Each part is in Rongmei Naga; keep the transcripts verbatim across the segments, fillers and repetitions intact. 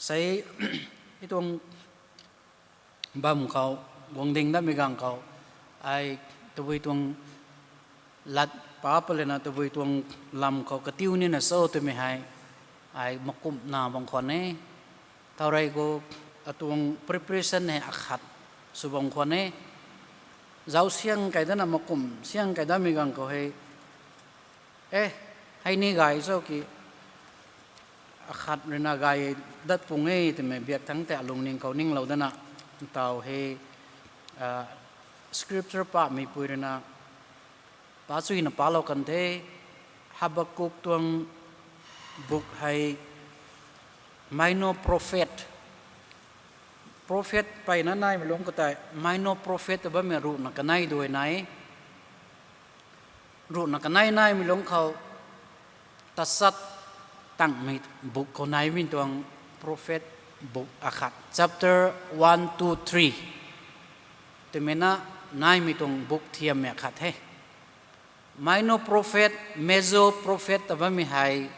Sei, i tuang bam khou, guang ding datmei ganv khou, ai tabui tuang lat pa palana tabui tuang lam khou katiu nina cho twmei hei, ai makumhna bam khwan e. Thau rei khou atuang preparation hei akhat sw bam khwan e. Zauc siang kai dana makumh siang kai datmei ganv khou hei, e, hei ni gay cho ki, akhat ruina gay dat pung e twmei biak thangc tei alungning khou ninglou dana, ntaw hei, scripture pahmeipui ruina pa chuyna palou kan the. Habakuk tuang book hei minor prophet, prophet mpeyna naimei lungc khou tei minor prophet ta bammei ruhna kanei duai nai. Ruhna kanei naimei lungc khou tachat tangmei book khou naimei tuang prophet book akhat, chapter one, two, three twmei na naimei tuang book thiammei akhat the. Minor prophet, major prophet ta bammei hei,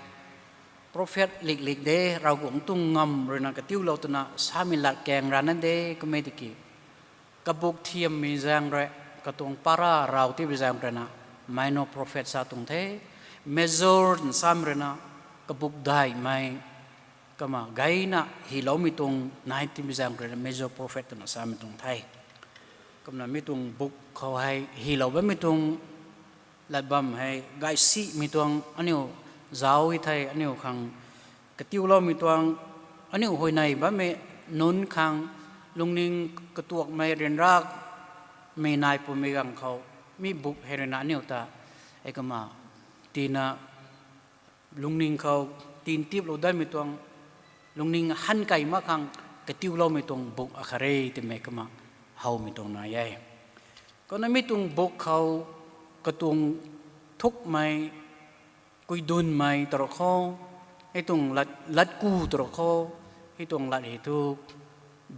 prophet liklik de, Ravguangc tuang ngam ruina katiulou twna samei latkaeng rana de, kummei tiki kabuk thiammei zaeng rui, katuang para raw tibi zaeng ruina minor prophet sa tuang the. Major nsamei ruina kabuk daihmei, kumna gayna hyloumei tuang nai tibi zaeng ruina major prophet twna samei tuang the. Kumna mi tuang book khou hei hylou bammei tuang lat bam hei gaysimei tuang aniu zauc e thei, aniu khang katiuloumei tuang, aniu huayney bammei nunc khang lungning katuakmei ryanramei nai pumei ganv khou, mi book hei ruina aniu ta, e kumna, tina lungning khou tin tiplou datmei tuang, lungning han kei mak khang katiuloumei tuang book akhat re twmei kumna howmei tuang nai e. Kumna mi tuang book khou katuang thukmei kuidunmei tarou khou, hei tuang lat, latku tarou khou, hei tuang lat hei thu,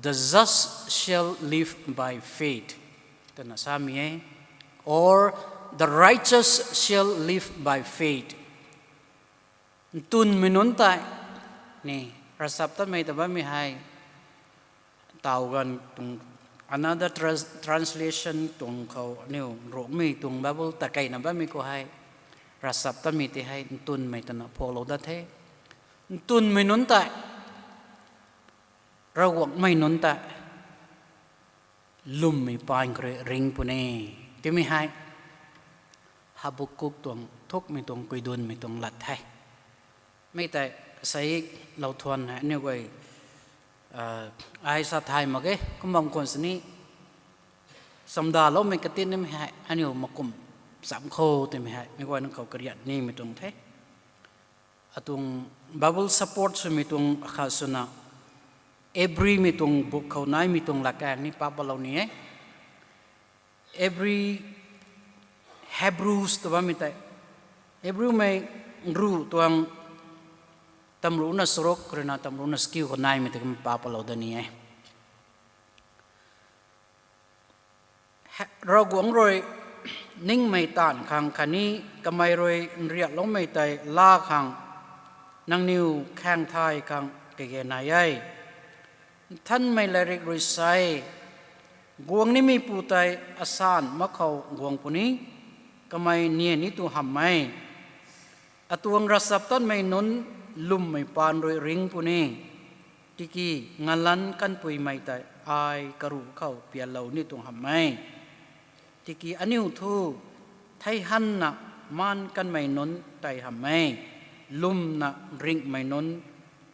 The just shall live by faith, twna samei e, or the righteous shall live by faith. Ntunmei nunc tei, ni, ravchap tatmei ta bammei hei, taw ganv tuang, another trans-, translation tuang khou aniu ruhmei tuang Bible ta keina bammei khou hei, ravchap tatmei tei hei ntunmei twna phoulou dat the. Ntunmei nunc tei, Ravguangcmei nunc tei, lwmmei paan khou rui ring puni, twmei hei Habakuk tuang thukmei tuang kuidunmei tuang lat the. Mi tei sei lou thuan hei aniu guay, ai sa thay mak ge, kum bam khwan sini, chamdaloumei katinmei hei aniu makumh cham khou twmei hei meic guayna khou kariat nimei tuang the. Atuang Bible support swmei tuang akhat swna, Hebrew mei tuang book khou naimei tuang latkaeng ni pa palou ni e. Hebrew, Hebrews ta bammei tei, Hebrew mei ruh tuang tamruhna charuk ruina tamruhna chakiu khou naimei tei kum pa palou da ni e. Ravguangc rui ningmei taanv khang khatni kamei rui nriakloumei tei laa khang nangniw khaeng thay khang kage nai e. Nthanmei lairik rui sa e, guang nimeipu tei asan mak khou guang puni, kamei nian ni tu hamh e. Atuang ravchaptatmei nunc lwmmei paan rui ring puni, tiki ngalanc kanpuimei tei ai karuh khou pianlou ni tuang hamh e. Tiki aniu thu theihanna maan kanmei nunc tei hamh e, lwmna ringhmei nunc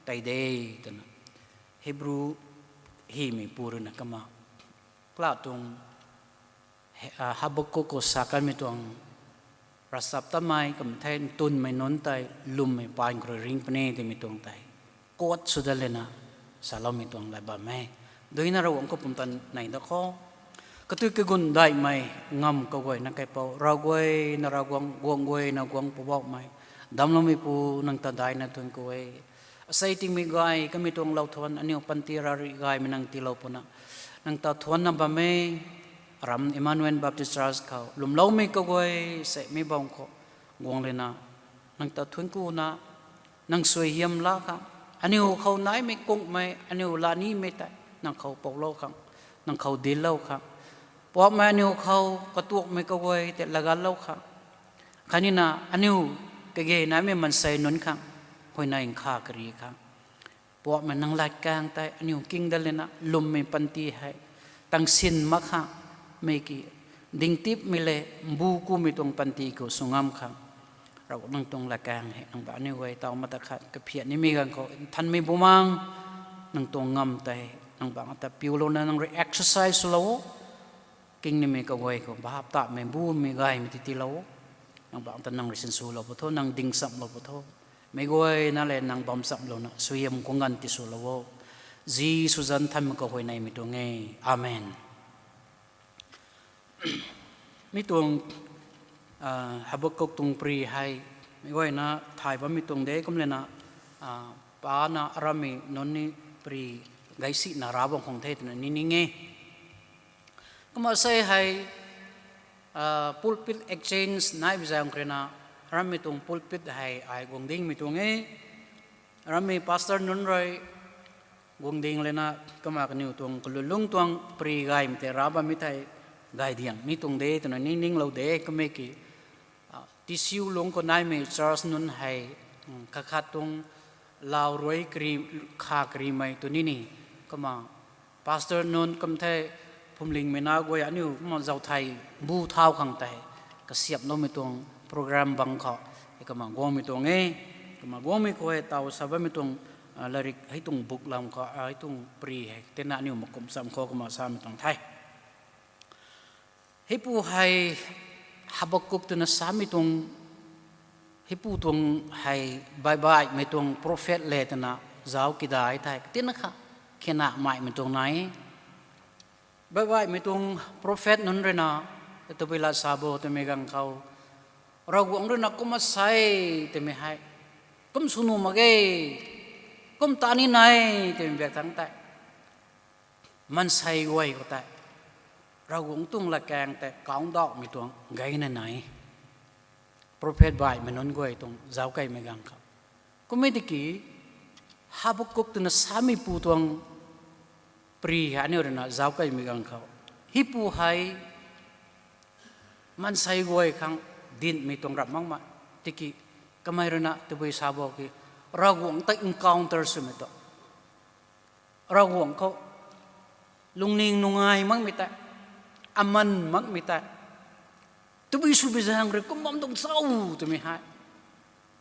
tei de, twna Hebrew hymeipu ruina kumna, kla tuang, Habakuk khou sa kanmei tuang, ravchaptatmei kum the, ntunmei nunc tei lwmmei paan khou rui ring puni twmei tuang tei quote sw dat lana saloumei tuang lat bam e. Duina Ravguangc khou pumtan nei da kho. Katui kagun daihmei ngam kaguayna kaipouc, Ravguay na Ravguangc, guang guay na guang Poubauhmei, damcloumeipu, nang ta daihna thuanc ku e. Asei tingmei gay kamei tuang lou thuan aniu panty rav rih gaymei nang tiilou puna, nang ta thuanna bam e. Aram Emmanuel Baptist Church khou lwmloumei kaguay se mi bam khou guang lana, nang ta thuanc kuna, nang suaihiam laa khang, Aniu khou naimei kungmei, aniu lanimei tei nang khou pouclou khang, nang khou dinclou khang, puakmei aniu khou katuakmei kaguay tei lagatlou khang, khatnina aniu kage naimei maansei nunc khang, huayney nkha kari khang, puakmei nang latkaeng tei aniu king dat lana lwmmei panty hei tangsin mak khang, mei ki dingtipmei le mbu kumei tuang panty khou sw ngam khang, Ravguangc nang tuang latkaeng hei nang ba aniu guay taw mata khat kaphian nimei ganv khou Nthanmei Bumaengh, nang tuang ngam tei nang bang ta piulouna nang rui exercise swlou o. King nimei kaguay khou bahap tamei bumei gaymei tei tiilou o. Nang bang ta nang rui sinswlou pu tho, nang dingchamlou pu tho. Meic guayna le nang bam chamlouna suaihiam khou nganv tiswlou o. Jisu zanc Nthanmei kahuayneymei tuang e. Amen. Mi tuang Habakuk tuang pary hei meic guayna thay bammei tuang de, kum lana pana arammei nunc ni pary gaysina rav bam khang the twna ni ning e. Kumna sei hei pulpit exchange nai bi zaeng khou rui na, arammei tuang pulpit hei ai guang dingmei tuang e. Arammei pastor nunc rui guang ding lana, kumna kaniw tuang kalulung tuang pary gaymei tei rav bammei thei gay diang mi tuang de twna ning ninglou de, kummei ki tisiu lungc khou naimei church nunc hei kakhat tuang lau rui kari, kha karimei tw nini, kumna pastor nunc kum the, phumlingmei na guay aniu kumna zauthei bu thau khang tei kasiamhloumei tuang program bang khou kumna guangmei tuang e. Kumna guangmei khou hei taw sa bammei tuang latrik hei tuang book lam khou hei tuang pary hei tina aniu makum cham khou kumna samei tuang the. Heipu hei Habakuk twna samei tuang, heipu tuang hei baihbaihmei tuang prophet le twna zauc kidai thei tina kha khenamaimei tuang nai. Baihbaihmei tuang prophet nunc rui na tabui la sa bo twmei ganv khou, Ravguangc rui na kumna sei twmei hei, kum sw nuh mak ge, kum ta ni nai twmei biak thangc tei maansei guay khou tei Ravguangc tuang latkaeng tei kawngdauhmei tuang gayna nai. Prophet baihmei nunc guay tuang zauckeymei ganv khou, kummei tiki Habakuk twna sameipu tuang pary hei aniu rui na zauckeymei ganv khou, heipu hei maansei guay khang dinhmei tuang rap makmei tiki, kamei rui na tabui sa bo ki, Ravguangc ta encounter swmei tuang, Ravguangc khou lungning nungai makmei tei, aman makmei tei, tabui sw bi zaeng rui kum bam tuang cho twmei hei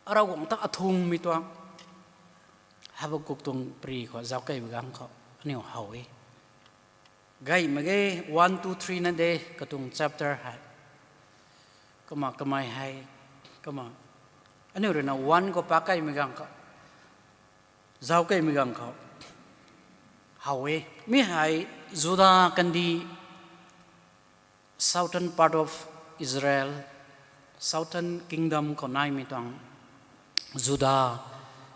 Ravguangc ta athungmei tuang Habakuk tuang pary khou zauckeymei ganv khou aniu how e. Gay mak ge, one, two, three na de katuang chapter hei. Kumna kamei hei, kumna aniu rui na one khou pakeymei ganv khou, zauckeymei ganv khou how e. Mi hei Juda kandih, southern part of Israel, southern kingdom khou naimei tuang Juda,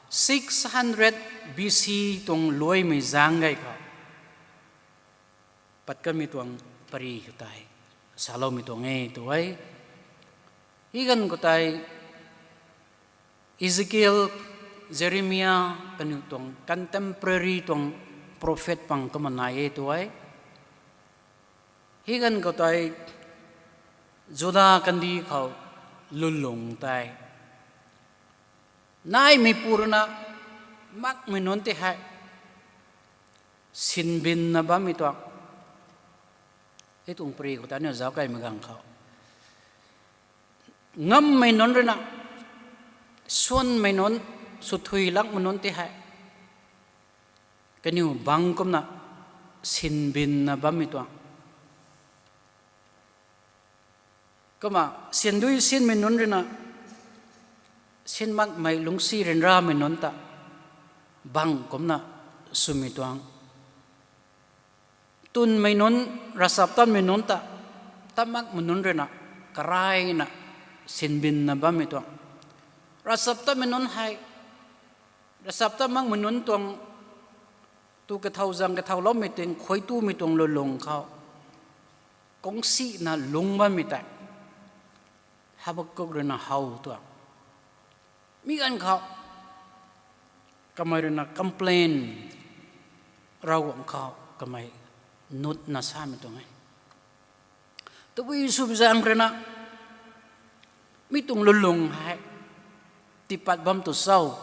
six hundred B C tuang luaimei zaeng gay khou pat kanmei tuang pary khou tei saloumei tuang e tw e. Hei ganv khou tei Ezekiel, Jeremia, kaniw tuang contemporary tuang prophet pang kumna nai e tw e. Hei ganv khou tei Juda kandih khou lwnlung tei naimeipu rui na makmei nunc tei hei sinbinna bammei tuang, hei tuang pary khou tei aniu zauckeymei ganv khou, ngammei nunc rui na, swanmei nunc, swthui lakmei nunc tei hei kaniw bang kumna sinbinna bammei tuang, kumna syan dui sinmei nunc rui na, sin makmei lungcsi ryanramei nunc ta bang kumcna swmei tuang, twnmei nunc, ravchaptatmei nunc ta, tat makmei nunc rui na karayna sinbinna bammei tuang, ravchaptatmei nunc hei, ravchaptat makmei nunc tuang tu kathau zang kathau loumei ting khuay tumei tuang lwnlung khou kungcsi na lungc bammei tei Habakuk rui na how tuang. Mi ganv khou Kamei ruina complain, Ravguangc khou kamei nutna samei tuang e. Tabui sw zaeng ruina, mi tuang lulung hei tiipat bam tu cho?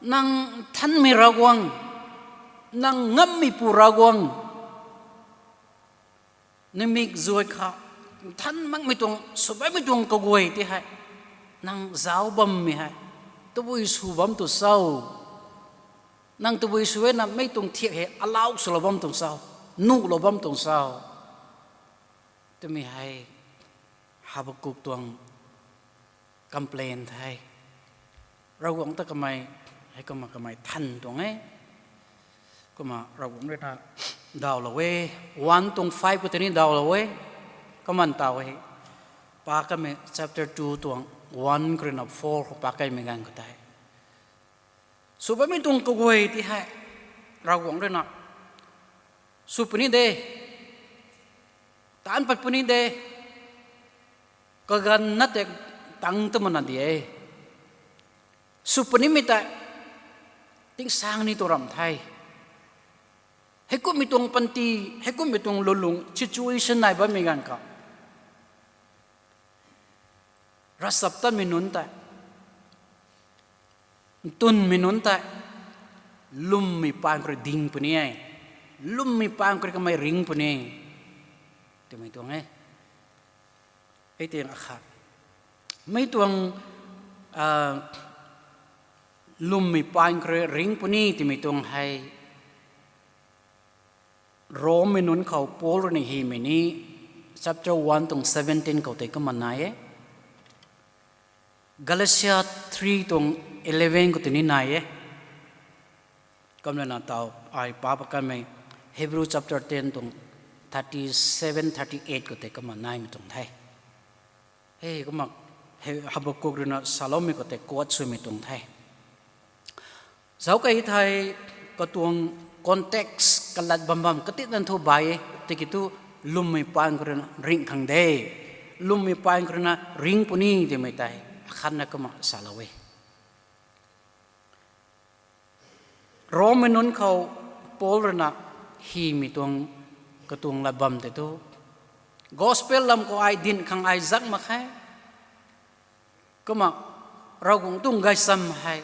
Nang nthanmei Ravguangc, nang ngammeipu Ravguangc, nang mikzuai kha nthan makmei tuang, sw bammei tuang kaguay tei hei nang zauc bammei hei tabui sw bam tu cho? Nang tabui sw e na mei tuang thiak hei allow swlou bam tuang cho, nuhlou bam tuang cho? Twmei hei Habakuk tuang complain the. Ravguangc ta kamei, hei kumna kamei than tuang e. Kumna Ravguangc ruina dawlou e, one tuang five khou tei ni dawlou e. Kumna taw e, pa kamei chapter two tuang one khou ruina four khou pa kamei ganv khou tei, sw bammei tuang kaguay tei hei Ravguangc ruina, sw puni de, taanc pat puni de, kaganv na tei tang ta mana di e. Sw punimei tei tingsaeng ni tu ramh the. Heikumhmei tuang panty, heikumhmei tuang lulung situation nai bammei ganv khou, ravchaptatmei nunc tei, ntunmei nunc tei, lwmmei paan khou rui ding puni e, lwmmei paan khou rui kamei ring puni e, twmei tuang e. Ei tei akhat, mei tuang, lwmmei paan khou rui ring puni twmei tuang hei Rommei nunc khou Paul ruina hymei ni, chapter one tuang seventeen khou tei kumna nai e. Galatia three tuang eleven khou tei ni nai e. Kumlana taw, ai pa pa kanmei Hebrew chapter ten tuang thirty seven, thirty eight khou tei kumna naimei tuang the. Hei kumna, Habakuk ruina saloumei khou tei quote swmei tuang the. Zauc kei thei, katuang context kalat bam bam kati nan thu bai e, tiki thu lwmmei paan khou ruina ringh khang de, lwmmei paan khou ruina ring puni twmei tei akhatna kumna salou e. Rommei nunc khou Paul ruina hymei tuang katuang lat bam tei thu, gospel lam khou ai dinc khang ai zak mak khe. Kumna Ravguangc tuang gaysam hei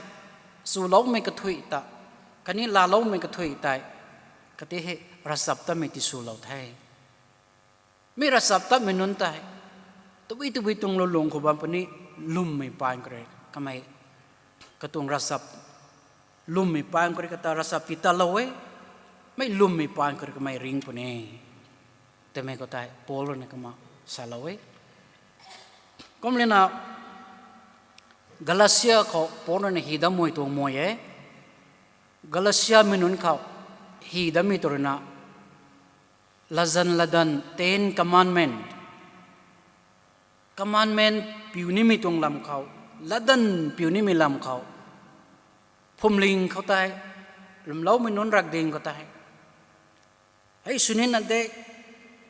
swloumei kathuic ta, khatni laaloumei kathuic tei, kati hei ravchaptatmei ti swlou the. Mi ravchaptatmei nunc tei, tabui tabui tuang lulung khou bam puni, lwmmei paan khou rui kamei, katuang ravchap, lwmmei paan khou rui kata ravchap ti tatlou e, mei lwmmei paan khou rui kamei ring puni, twmei khou tei Paul ruina kumna salou e. Kumlana Galatia khou Paul ruina hy dammei tuang mei e. Galatiamei nunc khou hy dammei tu ruina, latzan latdanv, ten commandment, commandment piu nimei tuang lam khou, latdanv piu nimei lam khou, phuamling khou tei, lwmloumei nunc rakding khou tei, hei sw nina de,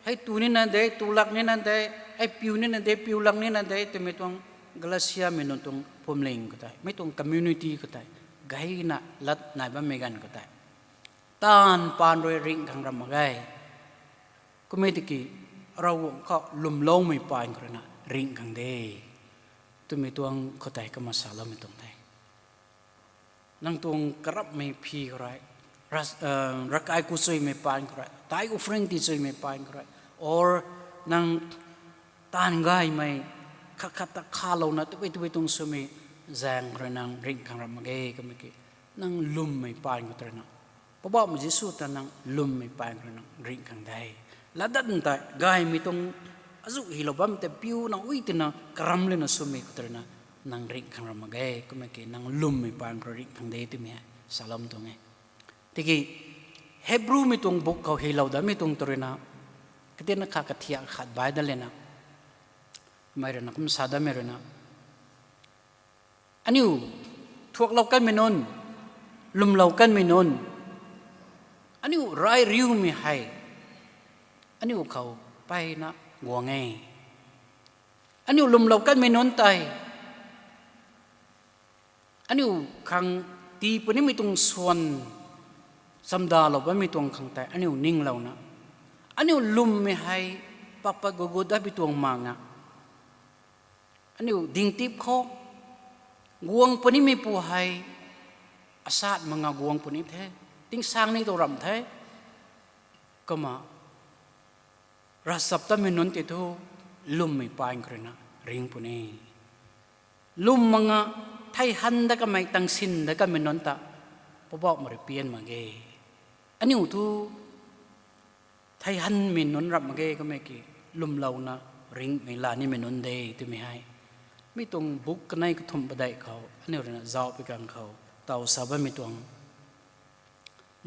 hei tu nina de, tu lak nina de, hei piu nina de, piu lak nina de twmei tuang, Galatiamei nunc tuang phuamling khou tei, mei tuang community khou tei, gayna lat nai bammei ganv khou tei, taanv paan rui ringh khang ram mak ge. Kummei tiki, Ravguangc khou lwmloumei paan khou ruina ringh khang de, twmei tuang khou tei kumna saloumei tuang the. Nang tuang karapmei phi khou rui, ravkai kuchuymei paan khou rui, tithe offering tiichuymei paan khou rui, or nang taanv gaymei, khat khat ta khalouna tabui tabui tuang swmei zaeng khou rui nang ringh khang ram mak ge, kummei ki, nang lwmmei paan khou ruina, Poubauhmei Jisu ta nang lwmmei paan khou rui nang ringh khang de. Latdanv tei gaymei tuang azuh hylou bam tei piuna ui twna karam luna swmei khou ruina nang ringh khang ram mak ge, kummei ki nang lwmmei paan khou rui ringh khang de twmei hei saloumei tuang e. Tiki Hebrewmei tuang book khou hylou dammei tuang tu ruina, katina kha kathiak khat bai dat lana, mei ruina kum sa dammei ruina, aniu thuaklou kanmei nunc, lwmlou kanmei nunc, aniu rai riumei hei aniu khou mpeyna guang e. Aniu lwmlou kanmei nunc tei aniu khang tii punimei tuang swan chamdalou bammei tuang khang tei aniu ninglouna, aniu lwmmei hei pakpat gugut datmei tuang mak nga, aniu dingtip khou guang punimeipu hei asat mak nga guang puni the, tingsaeng ni tu ramh the. Kumna ravchaptatmei nunc tei thu lwmmei paan khou ruina ring puni. Lwm mak nga thei han dat kamei, tangsin dat kamei nunc ta Poubauhmei rui pian mak ge. Aniu thu thei hanmei nunc ramh mak ge, kummei ki lwmlouna ringhmei laa nimei nunc de twmei hei mi tuang buk kanei kathumh padeih khou aniu ruina zauc pui ganv khou taw sa bammei tuang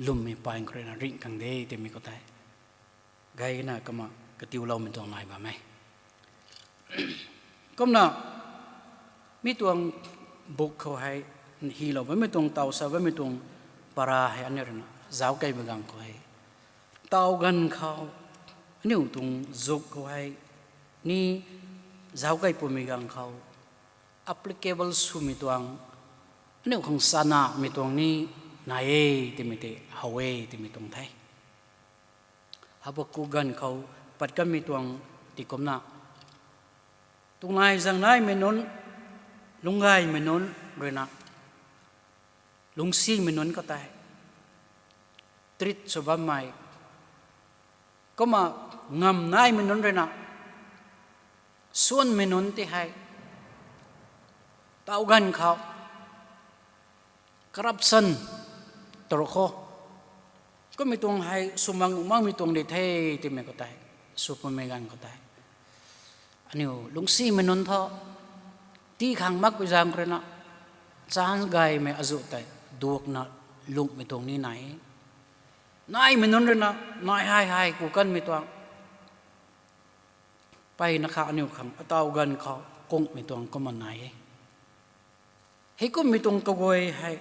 lwmmei paan khou ruina ringh khang de twmei khou tei gayna kumna katiuloumei tuang nai bam e. Kumna mi tuang buk khou hei hylou bammei tuang, taw sa bammei tuang para hei aniu ruina zauc kei bam ganv khou hei, taw ganv khou aniu tuang zuk khou hei ni zauc kei pumei ganv khou applicable swmei tuang, aniu khang chanamei tuang ni nai e twmei tei how e twmei tuang the. Habakuk ganv khou pat kanmei tuang ti kumna, tuang nai zang naimei nunc, lungcgaymei nunc ruina lungcsimei nunc khou tei treat sw bammei, kumna ngam naimei nunc ruina swanmei nunc ti hei taw ganv khou corruption taro khou kummei tuang hei swmang nuh makmei tuang di the twmei khou tei, sw pumei ganv khou tei aniu lungcsimei nunc thu tii khang makpui zaeng khou ruina chance gaymei azuh tei duakna lunghmei tuang ni nai e. Naimei nunc ruina nai hei hei ku kanmei tuang, mpeyna kha aniu khang ataw ganv khou kunghmei tuang kumna nai e. Hei kummei tuang kaguay hei,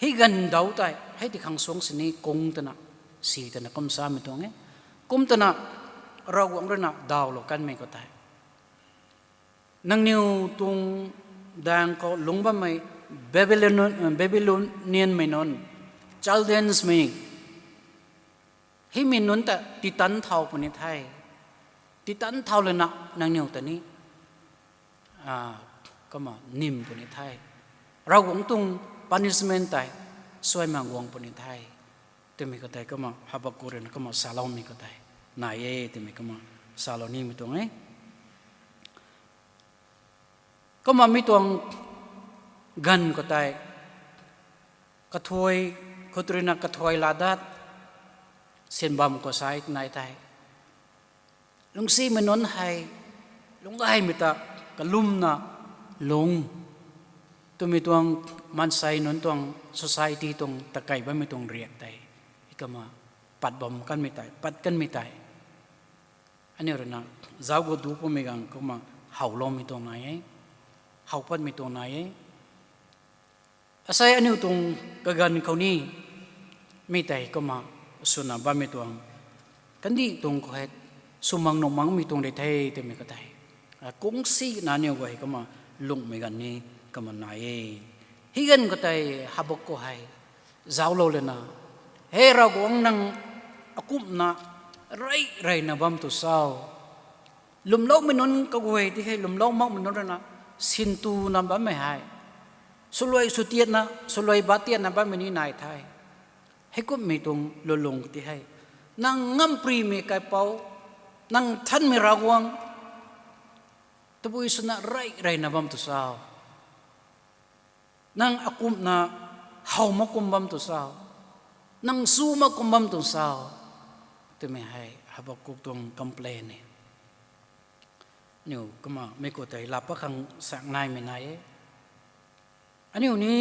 hei ganv dau tei hei ti khang suang sini kung twna, si twna kum samei tuang e. Kum twna Ravguangc ruina dawlou kanmei khou tei, nangniw tuang daeng khou lungc bammei Babylon, Babylonianmei nunc, Chaldeansmei, heimei nunc ta titan thau puni the. Titan thau lana nangniw ta ni, a, kumna nim puni the. Ravguangc tuang punishment tei suai mak guang puni the twmei khou tei kumna Habakuk ruina kumna saloumei khou tei nai e twmei kumna salou nimei tuang e. Kumna mi tuang ganv khou tei kathuai, khutruina kathuai laa dat sin bam khou sai nai tei, lungcsimei nunc hei lungcgaymei ta kalumna lung twmei tuang, maansei nunc tuang, society tuang takei bammei tuang riak tei kumna pat bam kanmei tei, pat kanmei tei aniu ruina zauc gu du pumei ganv kumna howloumei tuang nai e, how patmei tuang nai e. Asei aniu tuang kaganv khou ni mi tei kumna swna bammei tuang, kandih tuang khou hei swmang nuh makmei tuang di the twmei khou tei, a, kungsi na aniu guay kumna lunghmei ganv ni kumna nai e. Hei ganv khou tei Habakuk hei zauclou lana, He Ravguangc, nang akumhna rey reyna bam tu sa? Lwmloumei nunc kaguay ti hei lwmlou makmei nunc ruina sintuna bammei hei, swluai swtiatna, swluai batiatna bammei ni nai the. Heikumhmei tuang lulung ti hei, nang ngamparymei kaipouc, nang nthanmei Ravguangc, tabui swna rey reyna bam tu sa? Nang akumhna how mak kum bam tu sa? Nang chu mak kum bam tu sa? Twmei hei Habakuk tuang complain e. Aniu kumna mi khou tei laa pat khang sak naimei nai e. Aniu ni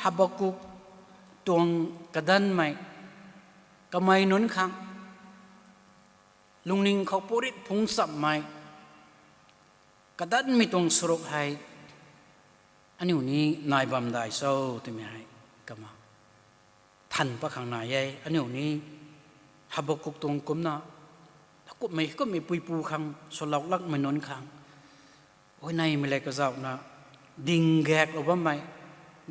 Habakuk tuang kadanmei, kamei nunc khang lungning khou purit phungc chammei, kadanmei tuang saruk hei aniu ni nai bam dai cho twmei hei kumna than pat khang nai e. Aniu ni Habakuk tuang kumna, kumhmei, kumhmei puipu khang, swlou lakmei nunc khang, huayneymei lev kazauhna ding gaeklou bammei,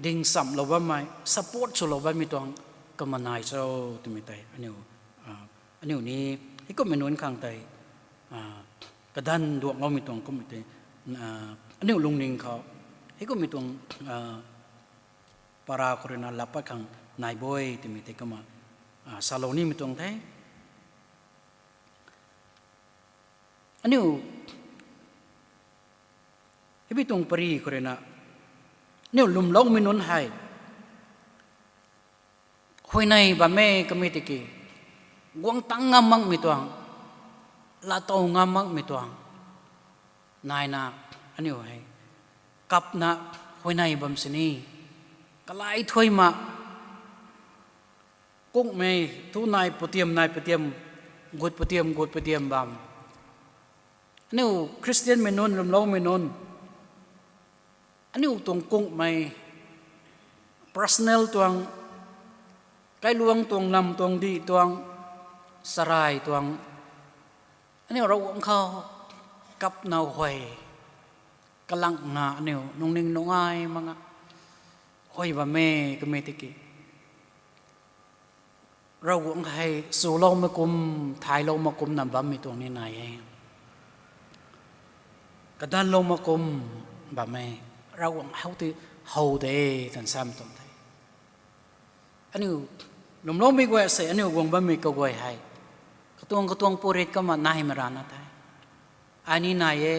ding chamlou bammei, support swlou bammei tuang kumna nai cho twmei tei aniu, aniu ni heikumhmei nunc khang tei kadanv duangloumei tuang kumhmei tei aniu lungning khou heikumhmei tuang para khou ruina laa pat khang nai bo twmei tei kumna salou nimei tuang the. Aniu hei tuang pary khou ruina aniu lwmloumei nunc hei huayney bam e kamei tiki, guang tang ngam makmei tuang, laatow ngam makmei tuang naina, aniu hei kapna huayney bam sini, kalai thuy ma kungmei thu nai patiam nai patiam, gut patiam gut patiam bam, aniu Khristianmei nunc, lwmloumei nunc, aniu tuang kungmei personal tuang, kailuang tuang, nam tuang, dih tuang, sarai tuang, aniu Ravguangc khou kapna huay, kalangna aniu nungning nungai mak nga huay bam e kamei tiki, Ravguangc hei chuloumei kum, thaylou mak kumna bammei tuang ni nai e. Kadanlou mak kum bam e. Ravguangc how ti how de twna samei tuang the. Aniu lwmloumei guay sei aniu guang bammei kaguay hei katuang katuang purit kumna naimei rana the. Ai ni nai e,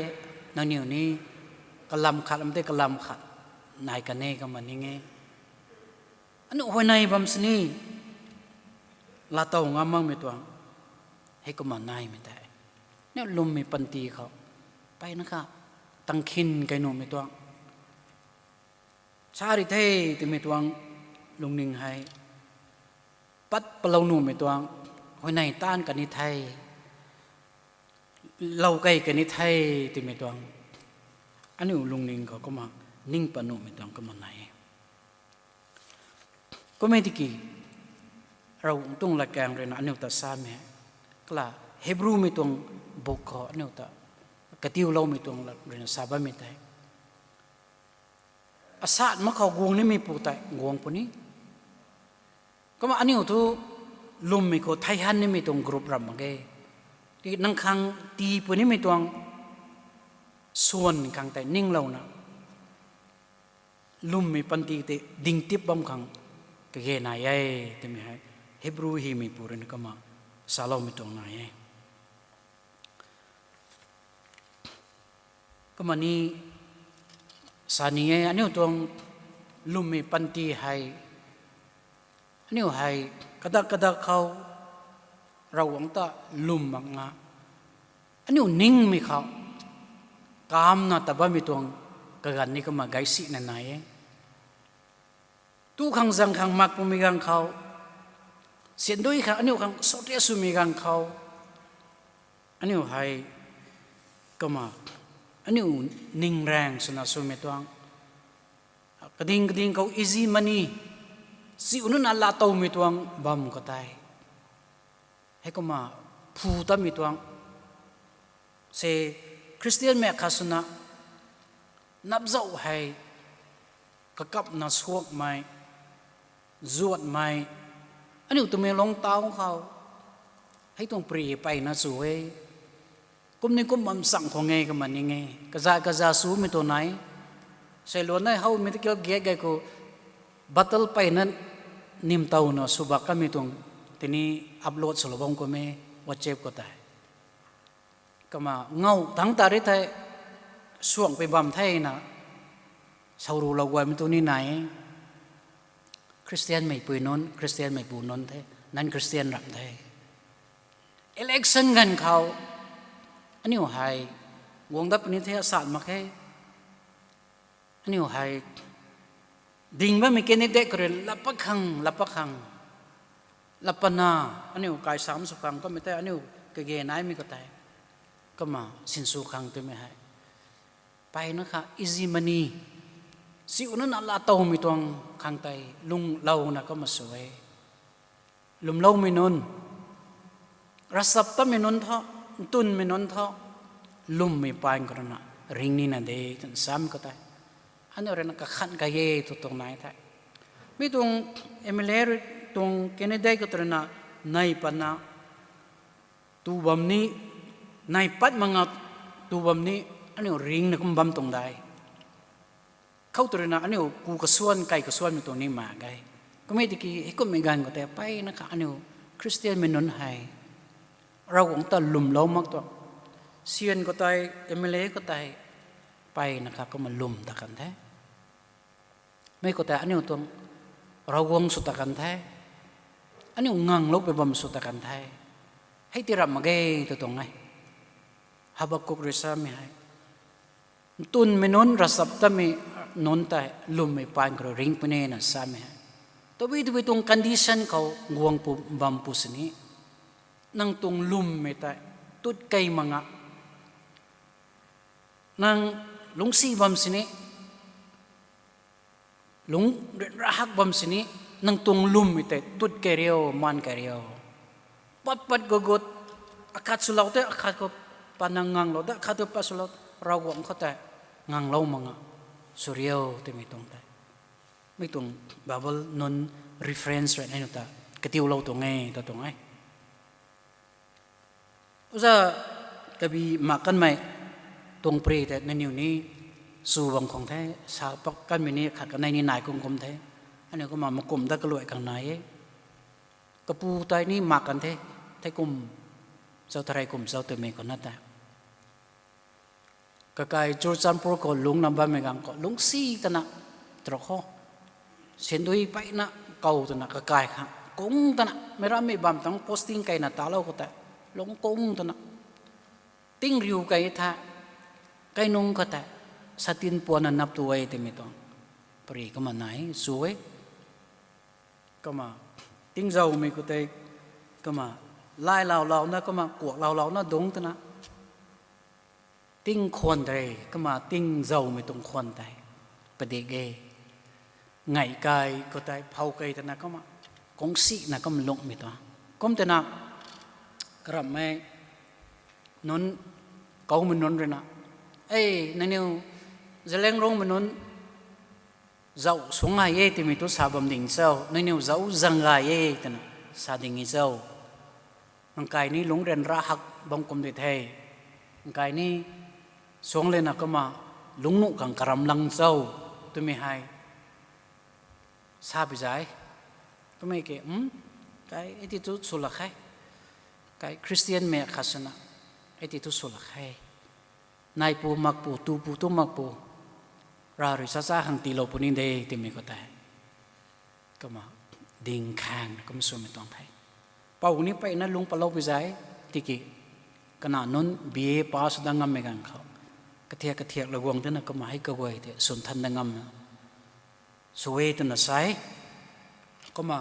nangniw ni kalam khat lam tei kalam khat nai kan e kumna ning e. Aniu huayney bam sini, laatow ngam makmei tuang heikumna naimei tei, aniu lwmmei panty khou mpeyna kha tangkhin kei nuhmei tuang sa ri the twmei tuang lungning hei pat palou nuhmei tuang, huayney taanv kan ni the, lou kei kan ni the twmei tuang aniu lungning khou kumna ning pat nuhmei tuang kumna nai e. Kummei tiki Ravguangc tuang latkaeng ruina aniu ta samei, kala Hebrewmei tuang book khou aniu ta katiuloumei tuang ruina sa bammei tei, asat mak khou guang nimeipu tei guang puni. Kumna aniu thu lwmmei khou thei han nimei tuang group ram mak ge. Tiki nang khang tii punimei tuang swan khang tei ninglouna lwmmei panty tei dingtip bam khang kage nai e twmei hei Hebrew hymeipu ruina kumna saloumei tuang nai e. Kumna ni sa ni e, aniu tuang lwmmei panty hei, aniu hei kadak kadak khou Ravguangc ta lwm mak nga, aniu ningmei khou kamna ta bammei tuang kaganv ni kumna gaisina nai e. Tu khang zang khang mak pumei ganv khou, syan dui khang aniu khang sotia swmei ganv khou, aniu hei kumna aniu ning raeng swna swmei tuang, kading kading khou easy money, siu nunc na laatowmei tuang bam khou tei, heikumna phu tamei tuang se, Khristianmei khat swna napzauh hei kakapna suakmei, zuatmei, aniu twmei lungtauc khou hei tuang pary peyna chu e. Kum ni kum bam chang khwang e kumna ning e, kaza kaza sumei tuang nai. Seiluan nei how medical gate gay khou bottle peyna nimtowna sw bak kamei tuang tini upload swlou bam kum e, WhatsApp khou tei. Kumna ngau thangc ta ri thei, suang pui bam thena, sawrulou guaymei tu ni nai. Khristianmeipui nunc, Khristianmeipu nunc the, non-Khristian ram the. Election ganv khou aniu hei guang dat puni the, asat mak khe. Aniu hei ding bammei candidate khou rui laa pat khang, laa pat khang, laa patna, aniu kaisam sw khang kummei tei aniu kage naimei khou tei, kumna sinsw khang twmei hei, peyna kha easy money, siu nunc na laatowmei tuang khang tei lunglouna kumna sw e. Lwmloumei nunc, ravchaptatmei nunc thu, ntunmei nunc thu, lwmmei paan khou rui na ring nina de twna sam khou tei, Aniu ruina kakhan kai e tw tuang nai the. Mi tuang M L A rui tuang candidate khou tw ruina nai patna tu bam ni, nai pat mak nga tu bam ni, aniu ringna kum bam tuang dai. Khou tw ruina aniu ku kasuan, kai kasuanmei tuang ni mak ge. Kummei tiki hei kummei ganv khou tei mpeyna kha aniu Khristianmei nunc hei Ravguangc ta lwmlou mak tuang. Syan khou tei, M L A khou tei, mpeyna kha kumna lwm ta kan the. Mi khou tei aniu tuang Ravguangc sw ta kan the. Aniu nganglou pui bam sw ta kan the. Hei ti ramh mak ge tw tuang e. Habakuk rui samei hei, ntunmei nunc, ravchaptatmei nunc tei lwmmei paan khou rui ringc puni na samei hei, tabui tabui tuang condition khou guang pu bam pu sini, nang tuang lwmmei tei tut kei mak nga, nang lungcsi bam sini, lung ryanra hak bam sini, nang tuang lwmmei tei tut kei riu, maan kei riu. Pat pat gut gut, akhat swlou tei akhat khou pat nang nganglou de, akhat tu pat swlou, Ravguangc khou tei nganglou mak nga sw riu twmei tuang tei, mi tuang Bible nunc reference rui aniu ta katiulou tuang e ta tuang e. Uza kabi mak kanmei tuang pary tei nangniw ni sw bam khang the, sa pak kanmei ni khat kanei ni nai kum kum the. Aniu kumna makum dat kaluai khang nai e. Kapu tei ni mak kan the, thei kum, zau tharei kum zau twmei khou na tei, kakai Churachandpur khou lungcna bammei ganv khou lungcsi tana, tro khou, sandui mpeyna kou tana kakai khang kung tana, meic rammei bam tang posting kaina talou khou tei, lungc kung tana, tingriu kei the, kainung khou tei, satin puanna nap tu e twmei tuang pary kumna nai sw e. Kumna tingzaumei khou tei, kumna lai laulouna, kumna kuak laulouna dungc tana, ting khwan tei, kumna tingzaumei tuang khwan tei padik e. Ngai kai khou tei phou kei tana kumna kungcsi na kumna lungcmei tuang. Kum tana, karamhmei nunc, koumei nunc ruina, e, nangniw Zeliangrongmei nunc zauc suang gay e twmei tu sa bam ding cho, nangniw zauc zang gay e twna sa ding e cho. Nang kai ni lungc ryanra hak bam kum di the. Nang kai ni suang lena kumna lungc nuh khang karam lang cho twmei hei sa pi zai. Kummei ke, kai, ei ti tu sw lak khe. Kai Khristianmei khat swna, ei ti tu sw lak khe. Naipu makpu, tupu tu makpu, Rav rui chacha khang tiilou puni de twmei khou tei, kumna ding khang kumna swmei tuang the. Pou ni mpeyna lungc patlou pi zai, tiki kanac nunc B A pass dat ngammei ganv khou, kathiak kathiak la guang thena kumna hei kaguay tei swn than dat ngam sw e twna sa e. Kumna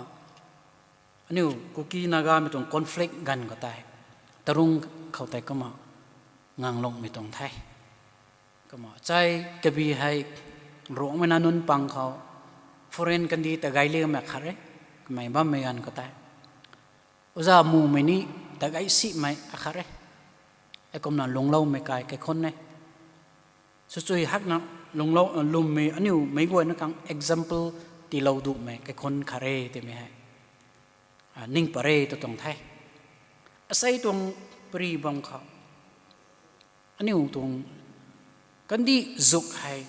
aniu Kuki Nagamei tuang conflict ganv khou tei, tarung khou tei kumna nganglungmei tuang the. Kumna chai kabi hei Ruangmei na nunc pang khou foreign kandih ta gay liamei khat e, kamei bammei ganv khou tei. Uza mumei ni ta gay simei akhat e. Heikumna lungcloumei kai kaikhunc e. Swchui hakna lungclou, lwmmei aniu meic guayna khang example tiilou dumei kaikhunc khat e twmei hei ning pat re tw tuang the. Asei tuang pary bam khou, aniu tuang kandih zuk hei,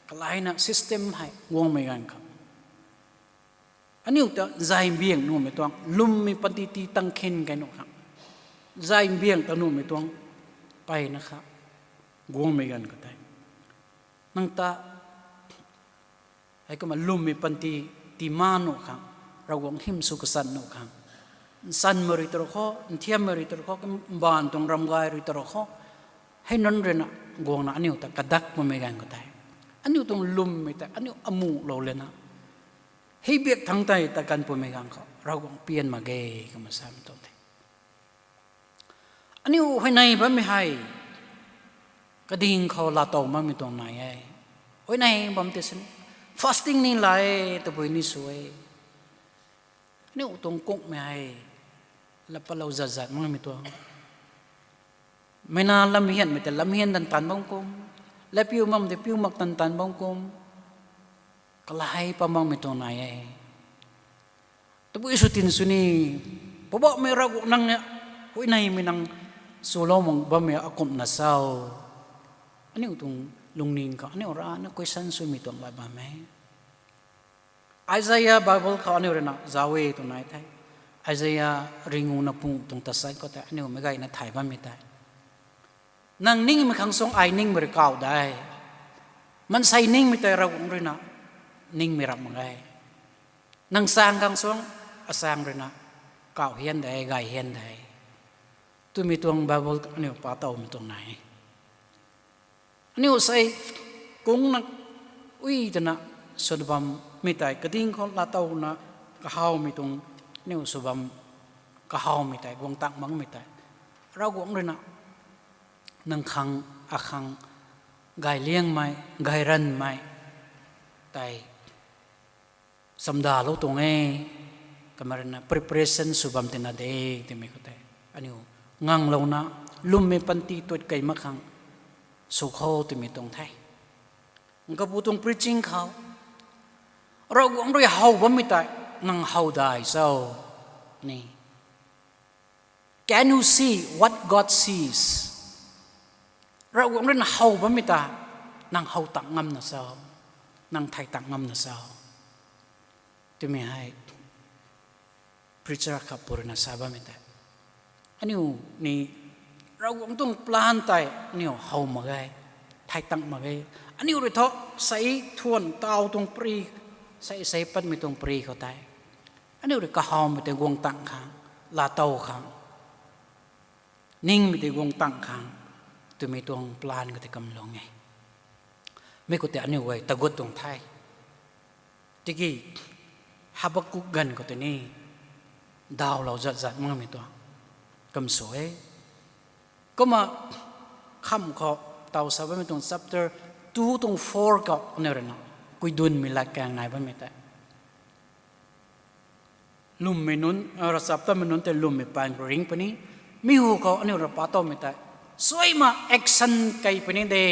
kalaina system hei guangmei ganv khou, aniu ta zay mbiang nuhmei tuang, lwmmei panty ti tang khin kai nuh khang, zay mbiang ta nuhmei tuang, mpeyna kha guangmei ganv khou tei, nang ta heikumna lwmmei panty tii ma nuh khang, Ravguangc hym sw kachan nuh khang, nchanmei rui tw ra khou, nthiammei rui tw ra khou, mbaanv tuang ramgay rui tw ra khou, hei nunc ruina guangna aniu ta kadak bammei ganv khou tei, aniu tuang lwmmei tei aniu amuhlou lana, hei biak thangc tei ta kan pumei ganv khou Ravguangc pian mak ge, kumna samei tuang the. Aniu huayney bammei hei kading khou laatow makmei tuang nai e. Huayney bam tei sini fasting ni la e, tabui ni sw e. Aniu tuang kungmei hei laa patlou zat zat makmei tuang, meic na lamhianmei tei lamhian tan tan bam kum, laa piu makmei tei piu mak tan tan bam kum, Kalai pamangmei tuang nai e. Tabui sw tin sw ni, Poubauhmei Ravguangc nang ni, huayneymei nang swlou mak bammei akumhna cho? Aniu tuang lungning khou aniu rana question swmei tuang lat bam e. Isaiah Bible khou aniu ruina zauc e tw nai the. Isaiah ringu na pung tuang tasat khou tei aniu meic gayna thay bammei tei, nang ningmei khang suang ai ningmei rui kauh de. Maansei ningmei tei Ravguangc ruina ningmei rap mak e. Nang saeng khang suang asaeng ruina kauh hian de, gay hian de twmei tuang Bible aniu pa towmei tuang nai. Aniu sei kungna ui twna sw bammei tei, kading khou laatowna kahawmei tuang, aniu sw bam kahawmei tei, guang tang makmei tei, Ravguangc ruina nang khang, akhang gayliangmei, gayranmei tei chamdalou tuang e, kamei ruina preparation sw bam tina de, twmei khou tei aniu nganglouna, lwmmei panty tuat kei mak khang sw khou twmei tuang the. Kapu tuang preaching khou, Ravguangc rui how bammei tei nang how dai cho ni? Can you see what God sees? Ravguangc ruina how bammei ta nang how tang ngamna cho? Nang thay tang ngamna cho? Twmei hei preacher khat pu ruina sa bammei tei, aniu ni Ravguangc tuang plan tei aniu how mak ge, thay tang mak ge. Aniu rui thu sei thuan taw tuang pri, sei sei patmei tuang pri khou tei aniu rui kahawmei tei guang tang khang, laatow khang, ningmei tei guang tang khang twmei tuang plan khou tei kamlung e. Mi khou tei aniu guay tagut tuang the. Tiki Habakkuk ganv khou tei ni dawlou zat zat makmei tuang kam sw e. Kumna kham khou taw sa bammei tuang chapter two tuang four khou aniu ruina kuidunmei latkaeng nai bammei tei, lwmmei nunc, ravchaptatmei nunc tei lwmmei paan khou ring puni. Mi hu khou aniu rui pa towmei tei, suaima action kei puni de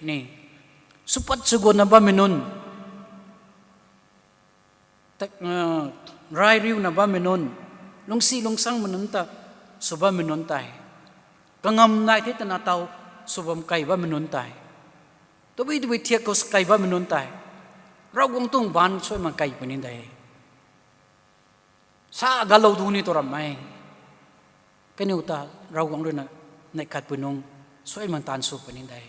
ni. Swpat swgutna bammei nunc, rairiuna bammei nunc, lungcsi lungsangmei nunc ta sw bammei nunc tei, kangam nai the twna taw sw bam kei bammei nunc tei, tabui tabui thiak khou kei bammei nunc tei, Ravguangc tuang baanc suaima kei puni de. Sa galou du ni tu ram e. Kaniw ta Ravguangc ruina neih khat pui nung suaimang taanv sw puni de.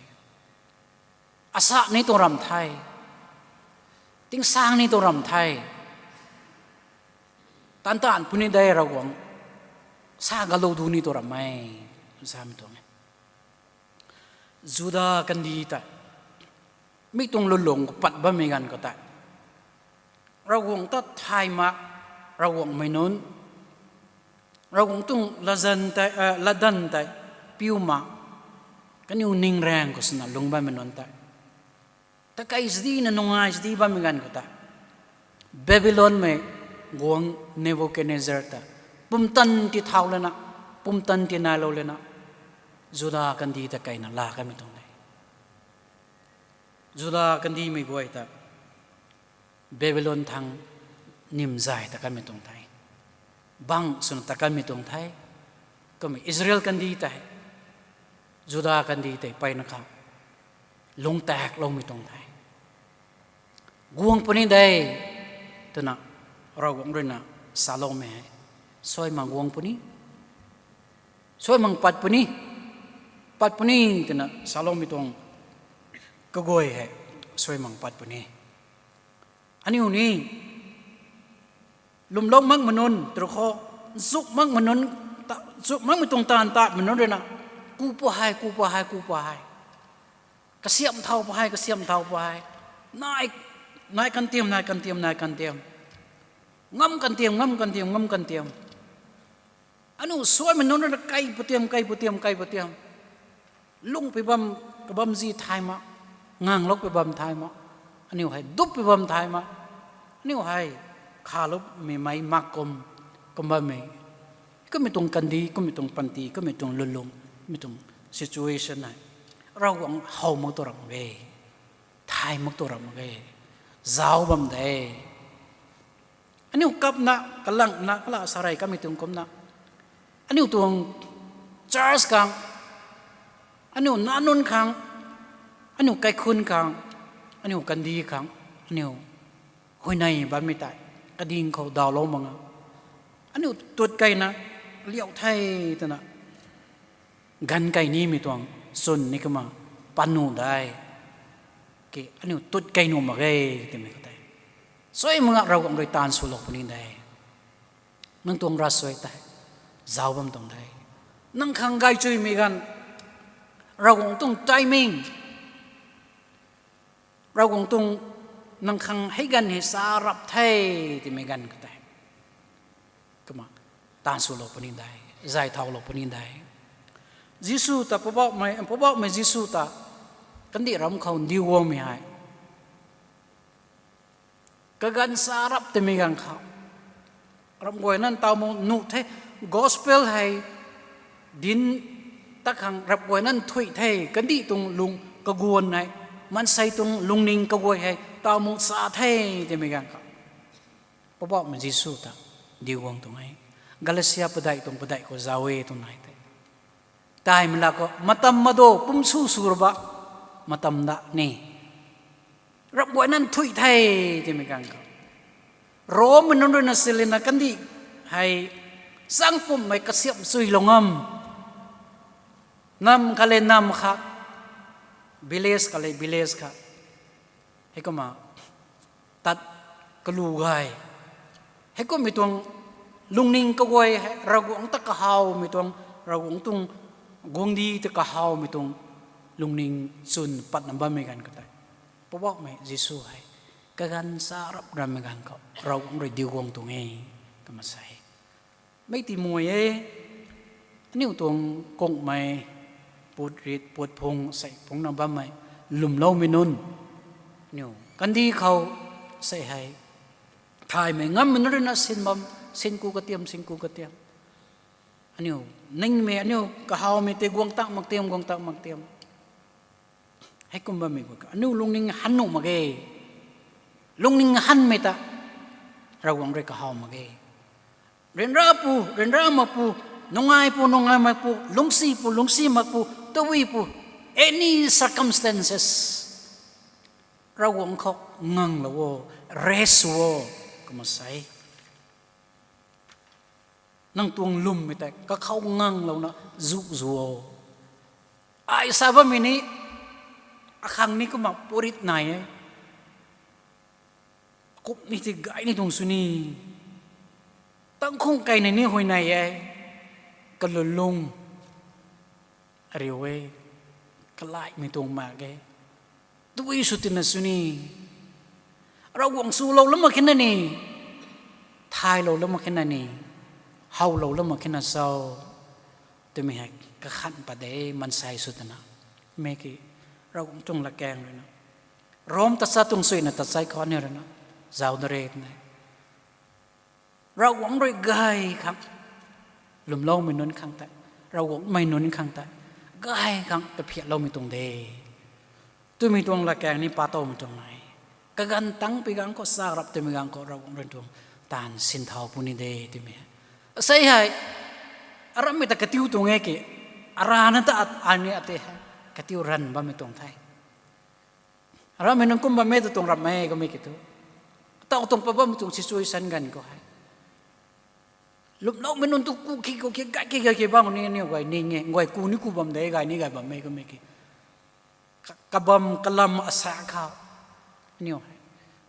Asa ni tuang ram the. Tingsaeng ni tuang ram the. Taanv taanv puni de Ravguangc. Sa galou du ni tuang ram e. Samei tuang e. Juda kandih tei, mi tuang lulung khou pat bammei ganv khou tei, Ravguangc ta thay mak, Ravguangcmei nunc, Ravguangc tuang latzan tei, latdanv tei piu mak, kaniw ning raeng khou swna lung bammei nunc tei, takei sdina nungai sdi bammei ganv khou tei, Babylonmei guangc Nebukadnezar ta pumtan ti thau lana, pumtan ti nailou lana, Juda kandih ta kaina laa kanmei tuang de. Juda kandihmei guay ta Babylon thangc nimzay ta kanmei tuang the. Bangc swna ta kanmei tuang the. Kumna Israel kandih tei, Juda kandih tei mpeyna khang lungc takloumei tuang the. Guang puni de, twna Ravguangc ruina saloumei hei, suaimang guang puni, suaimang pat puni, pat puni twna saloumei tuang kaguay hei, suaimang pat puni. Aniu ni lwmlou makmei nunc tru khou, zuk makmei nunc, zuk makmei tuang taanv tatmei nunc ruina, ku pa hei, ku pa hei, ku pa hei, kasiamh thau pa hei, kasiamh thau pa hei, nai, nai kantiam, nai kantiam, nai kantiam, ngam kantiam, ngam kantiam, ngam kantiam, aniu suaimei nunc ruina kei putiam, kei putiam, kei putiam, lungc pi bam, kabamzi thay mak, nganglou pi bam thay mak, aniu hei dup pi bam thay mak, aniu hei khalummei mei mak kum, kum bammei, kummei tuang kandih, kummei tuang panty, kummei tuang lulung, mi tuang situation hei, Ravguangc how mak tu ram mak ge, thay mak tu ram mak ge. zauc bam de. Aniu kapna, kalangna, kala sarei kamei tuang kumna, aniu tuang church khang, aniu nac nunc khang, aniu kaikhunc khang, aniu kandih khang, aniu huayney bammei tei kading khou dawlou mak nga, aniu tut keyna liau the twna ganv key nimei tuang chwn ni kumna pat nuh de. Ki aniu tut key nuh mak ge twmei khou tei, suai mak nga Ravguangc rui taanv swlou puni de. Nang tuang ravsuai tei zauc bam tuang de. Nang khang gaychuimei ganv, Ravguangc tuang timing, Ravguangc tuang nang khang hei ganv hei sa rap the twmei ganv khou tei, kumna taanv swlou puni de, zay thaulou puni de. Jisu ta Poubauhmei, Poubauhmei Jisu ta kandih ram khou ndiu guangmei hei kaganv sa rap twmei ganv khou, ramh guay nunc taw mu nuh the, gospel hei dinc ta khang ramh guay nunc nthuih the, kandih tuang lung kaguan hei, maansei tuang lungning kaguay hei taw mu sa the twmei ganv khou, Poubauhmei Jisu ta ndiu guang tuang e. Galatia padeih tuang padeih khou zauc e tuang nai tei, taimei la khou matam mado pum sw sw ra ba matam da ni, ramh guay nunc nthuih the twmei ganv khou, Rommei nunc rui na silina kandih hei changpumhmei kasiamh chuilou ngam, nam khat le nam khat, village khat le village khat, heikumna tat kalu gay, heikumhmei tuang lungning kaguay hei Ravguangc ta kahawmei tuang, Ravguangc tuang guangcdic ta kahawmei tuang lungning chwn patna bammei ganv khou tei, Poubauhmei Jisu hei kaganv sa rap rammei ganv khou Ravguangc rui ndiu guang tuang e, twna sa e. Mei ti muai e, aniu tuang kungmei, put rit put phung sei phungna bammei lwmloumei nunc, aniu kandih khou sei hei thaymei ngammei nunc rui na sin bam, sin ku katiam, sin ku katiam, aniu ningmei, aniu kahawmei tei guang tak mak tiam, guang tak mak tiam, heikum bammei khou aniu lungning han nuh mak ge. Lungning hanmei ta Ravguangc rui kahaw mak ge. Ryanra pu, ryanra mak pu, nungai pu, nungai mak pu, lungcsi pu, lungcsi mak pu, tawi pu, any circumstances, Ravguangc khou nganglou o, rest o, kumna sa e. Nang tuang lwmmei tei kakhou nganglouna zu zu o. Ai sa bammei ni, akhang ni kumna purit nai e. Kum ni ti gay ni tuang sw ni, tangkhung keyna ni huayney e, kalulung ariu e, kalaimei tuang mak ge. Tui sw tina sw ni, Ravguangc swlou lam mak khe na ni, thaylou lam mak khe na ni, howlou lam mak khe na cho, twmei hei kakhan pat de, maansei sw twna. Mei ki, Ravguangc tuang latkaeng rui na, Rom tachat tuang suina tachat khou aniu rui na zauc da re twna, Ravguangc rui gay khang, lwmloumei nunc khang tei, Ravguangc mei nunc khang tei, gay khang kaphiatloumei tuang de, twmei tuang latkaeng ni patowmei tuang nai. Kaganv tangpui ganv khou, sa rap twmei ganv khou Ravguangc rui tuang taanv sinthau puni de twmei. Asei hei, arammei ta katiu tuang e ki, arana ta at, ani ate hei, katiu ranv bammei tuang the. Arammei nunc kum bammei tu tuang ramh e kamei ki tu, taw tuang pat bammei tuang situation ganv khou hei, lwmloumei nunc tu ku khi ku khi gay khi gay khi bam ni aniu guay ning e, guay ku ni ku bam de, gay ni gay bam e kamei ki, ka- kabam kalam asa khou, aniu hei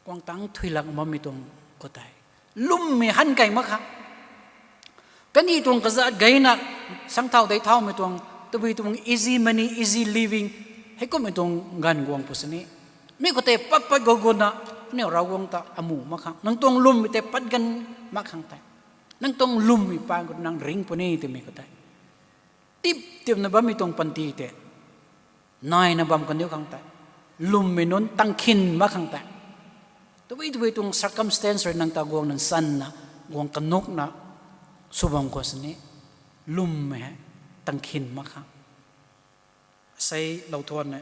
guang tang thuilak bammei tuang khou tei, lwmmei han key mak khang, kandih tuang kazat gayna, sangthau dei thaumei tuang, tabui tuang easy money, easy living, heikummei tuang ganv guang pu sini, mi khou tei pat pat gou guna, aniu Ravguangc ta amu mak khang, nang tuang lwmmei tei pat ganv mak khang tei, nang tuang lwmmei paan khou nang ring puni twmei khou tei, tip tipna bammei tuang panty tei, naina bam kaniw khang tei, lwmmei nunc tangkhin mak khang tei, tabui tabui tuang circumstance rui nang ta guang nang sanna, guang kanukna sw bam khou sini, lwmmei hei tangkhin mak khang, asei lou thuan e,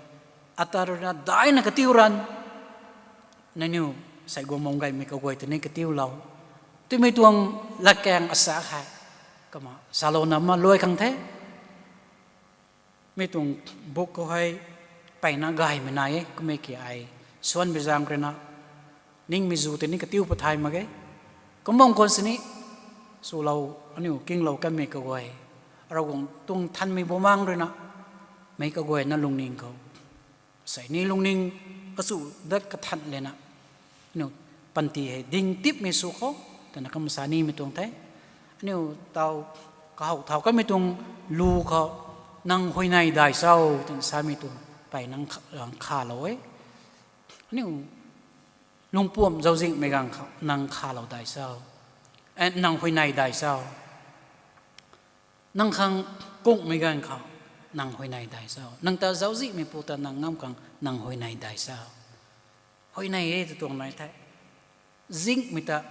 ata rui na daina katiu ranv, Nangniw sei guang mung gaymei kaguay tei ni katiulou twmei tuang latkaeng asa hei kumna salouna ma luai khang the. Mi tuang book khou hei mpeyna gaymei nai e, kummei ki ai suanbi zaeng ruina ningmei zu tei ni katiu pathay mak ge. Kumbang khwan sini swlou, aniu kinglou kanmei kaguay, Ravguangc tuang thanmei bumaengc ruina meic kaguayna lungning khou sei ni lungning kachu dat kathan lana aniu panty hei dingtipmei sw khou twna kumna sa nimei tuang the. Aniu taw kahow thau kanmei tuang lu khou nang huayney dai cho twna samei tuang mpeyna khalou e. Aniu lungpuam zauczihmei ganv khou nang khalou dai cho, nang huayney dai cho, nang khang kungmei ganv khou nang huayney dai cho, nang ta zauczihmei pu ta nang ngam khang nang huayney dai cho. Huayney e tw tuang nai the. Zingmei ta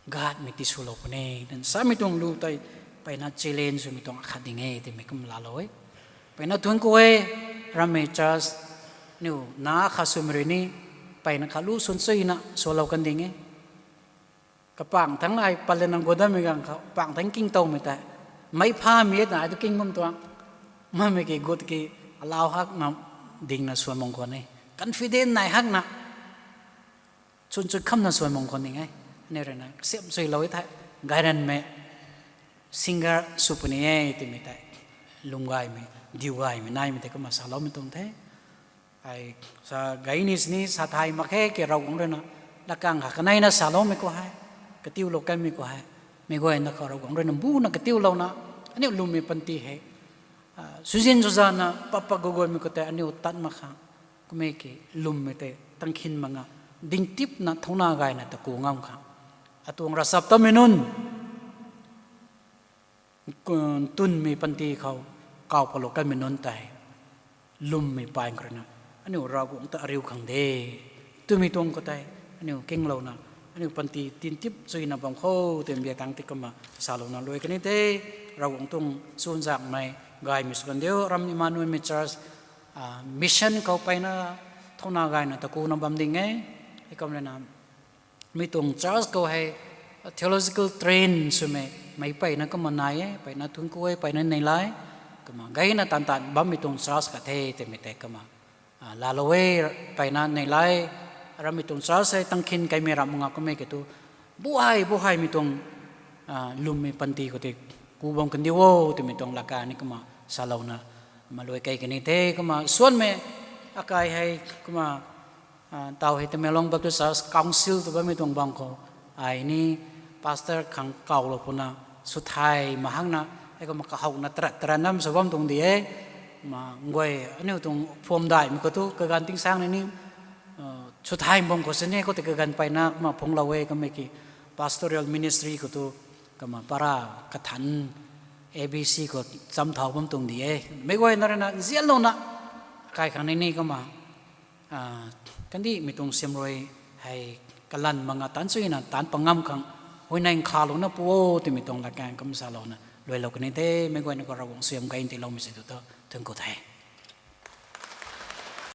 gatmei tiswlou puni twna samei tuang lu tei mpeyna challenge swmei tuang akhat ding e twmei kumna laalou e. Mpeyna thuanc ku e, rammei church, aniu na khat swmei rui ni mpeyna khat lu swn chuyna swlou kan ding e. Kapang thangc ai patlana guat dammei ganv khou pang thangc kingtowmei tei meic phamei e twna ai tu king bam tuang. Mamei ki gut ki alau hakna dingna swan mung khwan e. Confident nai hakna chwn chwn khamna swan mung khwan ding e. Aniu ruina kasiam suilou e thei gayranmei singer sw puni e twmei tei lwm gaymei, diu gaymei naimei tei kumna saloumei tuang the. Ai sa gay ni sini sa thay mak khe ki Ravguangc ruina latkaeng kha kaneina saloumei khou hei, katiulou kanmei khou hei, meic guayna khou Ravguangc ruina mbuna katiulouna aniu lwmmei panty hei swzin swzana papa guguanmei khou tei aniu tat mak khang kummei ki lwmmei tei tangkhin mak nga dingtipna thouna gayna taku ngam khang atuang ravchaptatmei nunc tunmei panty khou kaw palou kanmei nunc tei lwmmei paan khou ruina aniu Ravguangc ta ariu khang de twmei tuang khou tei aniu kinglouna aniu panty tintip chuyna bam khou twmei biak tang ti kumna salouna luai kani the. Ravguangc tuang chunzakmei gaymei sw kan diu. Ram Emmanuelmei church mission khou mpeyna thouna gayna takuna bam ding e. Heikum ruina mi tuang church khou hei theological train swmei meic mpeyna kumna nai e, mpeyna thuanc ku e, mpeyna neilay kumna gayna taanv taanv bammei tuang church khat the twmei tei kumna laalou e. Mpeyna neilay rammei tuang church hei tangkhin kaimei ram nga kummei ki tu buhai buhaimei tuang lwmmei panty khou tei ku bam kan diu o twmei tuang latkaeng ni kumna salouna kumna luai kei kani the. Kumna suanmei akai hei kumna taw hei Tamenglong Baptist Church Council tw bammei tuang bang khou ai ni pastor khang kawlou puna swthai mak hakna hei kumna kahouna tarat tarat nam sw bam tuang di e. Kumna nguay aniu tuang phuam daihmei khou tu kaganv tingsaeng ni ni swthai bam khou sini khou tei kaganv mpeyna kumna phungclou e. Kummei ki pastoral ministry khou tu kumna para kathanc A B C khou cham thau bam tuang di e. Meic guayna ruina nzianlouna kai khang ni ni kumna kandihmei tuang siamruai hei kalanv mak nga taanc chuyna taanc pangam khang huayney khalouna pu o twmei tuang latkaeng kumna salouna luailou kani the. Meic guayna khou Ravguangc suaihiam gay tiiloumei si tu thu thuanc ku the.